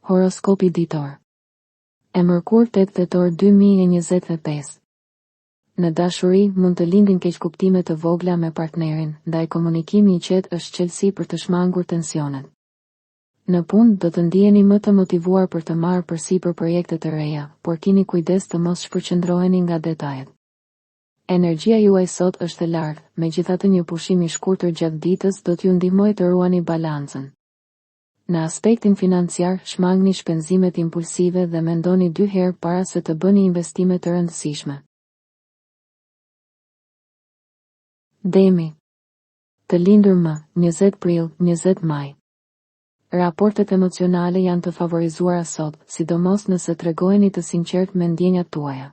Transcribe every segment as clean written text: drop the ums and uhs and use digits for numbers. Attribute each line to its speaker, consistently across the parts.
Speaker 1: Horoskopi ditor. E mërkurë 8 tetor 2025. Në dashuri, mund të lindin keqkuptime të vogla me partnerin, ndaj komunikimi i qetë është çelësi për të shmangur tensionet. Në punë, do të ndiheni më të motivuar për të marrë përsipër projekte të reja, por kini kujdes të mos shpërqendroheni nga detajet. Energjia juaj sot është e lartë, megjithatë një pushim i shkurtër gjatë ditës do t'ju ndihmojë të ruani balancën. Në aspektin financiar, shmangni shpenzimet impulsive dhe mendoni dy herë para se të bëni investime të rëndësishme. Demi. Të lindur më 20 prill, 20 maj. Raportet emocionale janë të favorizuara sot, sidomos nëse tregoheni të sinqertë me ndjenjat tuaja.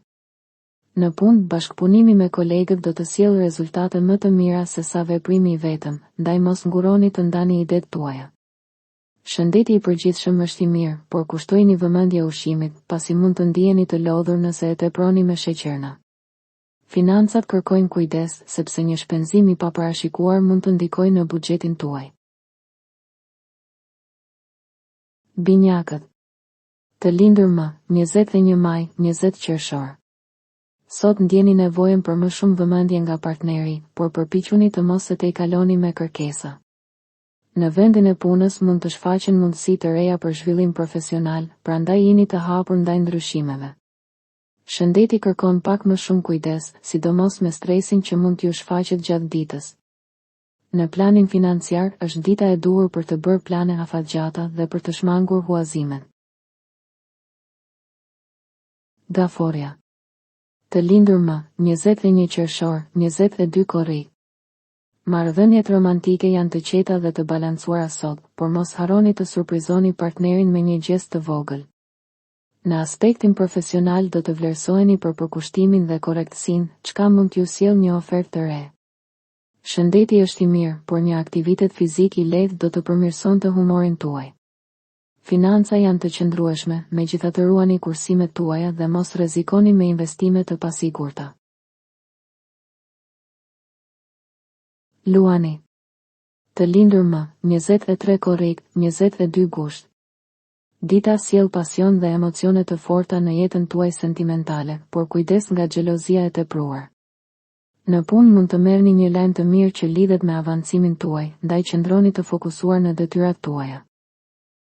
Speaker 1: Në punë, bashkëpunimi me kolegët do të sjellë rezultate më të mira sesa veprimi i vetëm, ndaj mos ngurroni të ndani idetë tuaja. Shëndeti i përgjithshëm është i mirë, por kushtojini vëmendje ushqimit, pasi mund të ndiheni të lodhur nëse e teproni me sheqerna. Financat kërkojnë kujdes, sepse një shpenzim i paparashikuar mund të ndikojë në buxhetin tuaj. Binjakët. Të lindur më 21 maj, 20 qershor. Sot ndjeni nevojën për më shumë vëmendje nga partneri, por përpiquni të mos e tejkaloni me kërkesa. Në vendin e punës mund të shfaqen mundësi të reja për zhvillim profesional, prandaj jini të hapur ndaj ndryshimeve. Shëndeti kërkon pak më shumë kujdes, sidomos me stresin që mund t'ju shfaqet gjatë ditës. Në planin financiar, është dita e duhur për të bërë plane afatgjata dhe për të shmangur huazimet. Gaforja. Të lindur më 21 qershor, 22 korrik. Marrëdhëniet romantike janë të qeta dhe të balancuara sot, por mos harroni të surprizoni partnerin me një gjest të vogël. Në aspektin profesional do të vlerësoheni për përkushtimin dhe korrektësinë, çka mund t'ju sjellë një ofertë të re. Shëndeti është i mirë, por një aktivitet fizik i lehtë do të përmirësonte humorin tuaj. Financa janë të qëndrueshme, megjithatë ruani kursimet tuaja dhe mos rrezikoni me investime të pasigurta. Luani. Të lindur më 23 korrik, 22 gusht. Dita sjell pasion dhe emocione të forta në jetën tuaj sentimentale, por kujdes nga xhelozia e tepruar. Në punë mund të merrni një lajm të mirë që lidhet me avancimin tuaj, ndaj qëndroni të fokusuar në detyrat tuaja.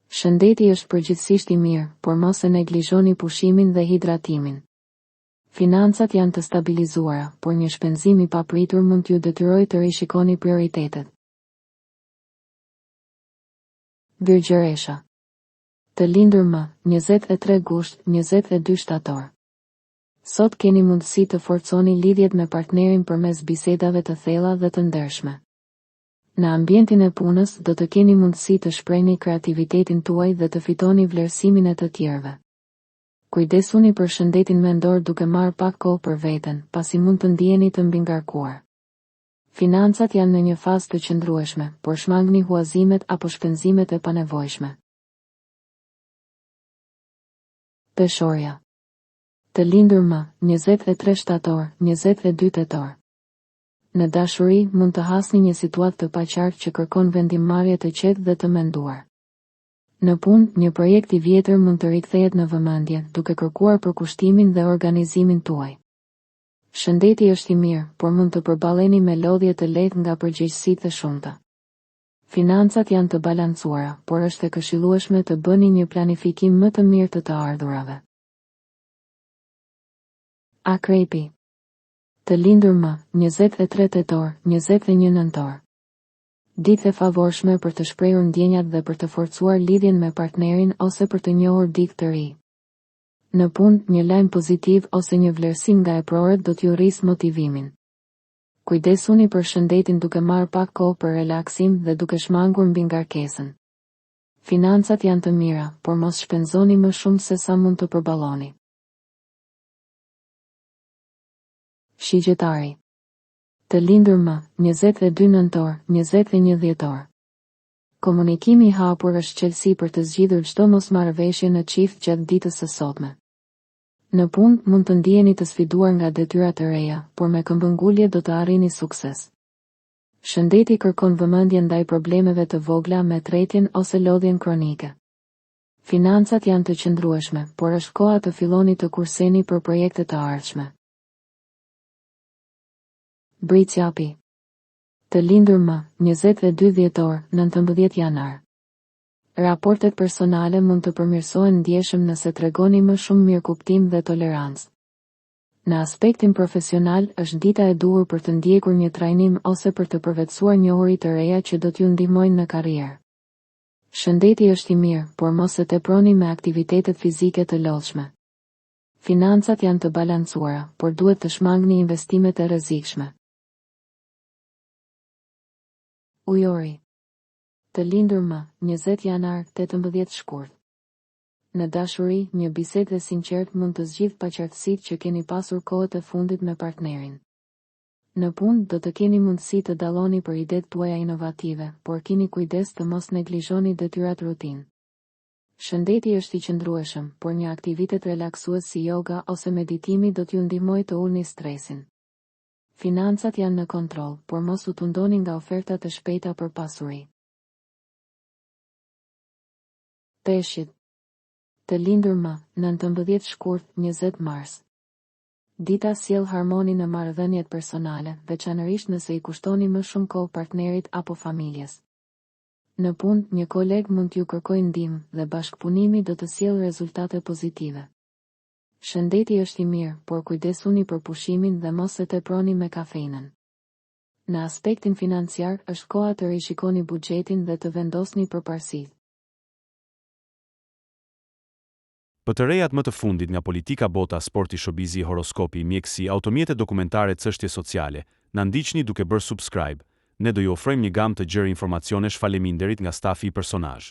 Speaker 1: Shëndeti është përgjithësisht i mirë, por mos e neglizhoni pushimin dhe hidratimin. Financat janë të stabilizuara, por një shpenzim i papritur mund t'ju detyrojë të rishikoni prioritetet. Virgjëresha. Të lindur më 23 gusht, 22 shtator. Sot keni mundësi të forconi lidhjet me partnerin përmes bisedave të thella dhe të ndershme. Në ambientin e punës do të keni mundësi të shprehni kreativitetin tuaj dhe të fitoni vlerësimin e të tjerëve. Kujdesuni për shëndetin mendor duke marrë pak kohë për veten, pasi mund të ndiheni të mbingarkuar. Financat janë në një fazë të qëndrueshme, por shmangni huazimet apo shpenzimet e panevojshme. Peshorja. Të lindur më 23 shtator, 22 tetor. Në dashuri, mund të hasni një situatë të paqartë që kërkon vendimmarrje të qetë dhe të menduar. Në punë, një projekt i vjetër mund të rikthehet në vëmendje, duke kërkuar përkushtimin dhe organizimin tuaj. Shëndeti është i mirë, por mund të përballeni me lodhje të lehtë nga përgjegjësitë e shumta. Financat janë të balancuara, por është e këshillueshme të bëni një planifikim më të mirë të të ardhurave. Akrepi. Të lindur më 23 tetor, 21 nëntor. Ditë e favorshme për të shprehur ndjenjat dhe për të forcuar lidhjen me partnerin ose për të njohur dikë të ri. Në punë, një lajm pozitiv ose një vlerësim nga eprorët do t'ju rrisë motivimin. Kujdesuni për shëndetin duke marrë pak kohë për relaksim dhe duke shmangur mbingarkesën. Financat janë të mira, por mos shpenzoni më shumë se sa mund të përballoni. Shigjetari. Të lindur më 22 nëntor, 21 dhjetor. Komunikimi i hapur është çelësi për të zgjidhur çdo mosmarrëveshje në çift gjatë ditës së sotme. Në punë, mund të ndiheni të sfiduar nga detyra të reja, por me këmbëngulje do të arrini sukses. Shëndeti kërkon vëmendje ndaj problemeve të vogla me tretjen ose lodhjen kronike. Financat janë të qëndrueshme, por është koha të filloni të kurseni për projekte të ardhshme. Bricjapi. Të lindur më 22 dhjetor, 19 janar. Raportet personale mund të përmirësohen ndjeshëm nëse tregoni më shumë mirëkuptim dhe tolerancë. Në aspektin profesional, është dita e duhur për të ndjekur një trajnim ose për të përvetësuar njohuri të reja që do t'ju ndihmojnë në karrierë. Shëndeti është i mirë, por mos e teproni me aktivitetet fizike të lodhshme. Financat janë të balancuara, por duhet të shmangni investimet e rrezikshme. Ujori. Të lindur më 20 janar, 18 shkurt. Në dashuri, një bisedë e sinqertë mund të zgjidhë paqartësitë që keni pasur kohët e fundit me partnerin. Në punë, do të keni mundësi të dalloni për idetë tuaja inovative, por kini kujdes të mos neglizhoni detyrat rutinë. Shëndeti është i qëndrueshëm, por një aktivitet relaksues si yoga ose meditimi do t'ju ndihmojë të ulni stresin. Financat janë në kontroll, por mos u tundoni nga ofertat e shpejta për pasuri. Peshqit. Të lindur më 19 shkurt, 20 mars. Dita sjell harmoni në marrëdhëniet personale, veçanërisht nëse i kushtoni më shumë kohë partnerit apo familjes. Në punë, një koleg mund t'ju kërkojë ndihmë dhe bashkëpunimi do të sjellë rezultate pozitive. Shëndeti është i mirë, por kujdesuni për pushimin dhe mos e teproni me kafeinën. Në aspektin financiar, është koha të rishikoni buxhetin dhe të vendosni përparësitë.
Speaker 2: Për të rejat më të fundit nga politika bota sporti showbizi horoskopi mjekësi automjete dokumentare cështje sociale na ndiqni duke bërë subscribe ne do ju ofrojmë një gamë të gjerë informacionesh faleminderit nga stafi i Personazh.